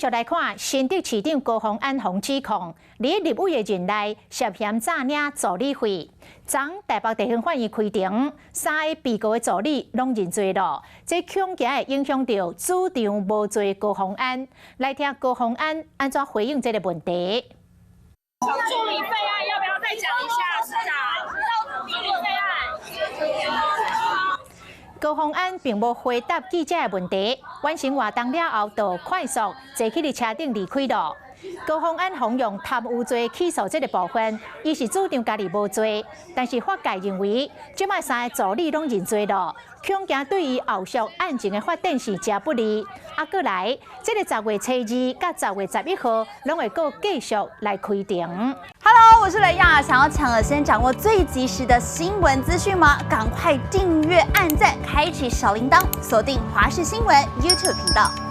續來看新竹市長高虹安予指控，佇立委的任內涉嫌詐領助理費。昨台北地方法院開庭，三个被告的助理攏認罪囉，這恐驚會影響著主張無罪高虹安。來聽高虹安按怎回應這個問題。助理費案要不要再講一下，市長？助理費案。高虹安並無回答記者的問題，完成活動了後，就快速坐去佇車頂離開囉。高虹安予用貪污罪起訴這个部分，伊是主張家己無罪，但是法界認為，這擺三个助理攏認罪囉，恐驚對伊後續案情的發展是誠不利。啊，閣來，這个10月初2佮10月11號，攏會閣繼續來開庭。 Hello，我是雷亞，想要搶先掌握最及時的新聞資訊嗎？趕快訂閱、按讚、開啟小鈴鐺，鎖定華視新聞 YouTube 頻道。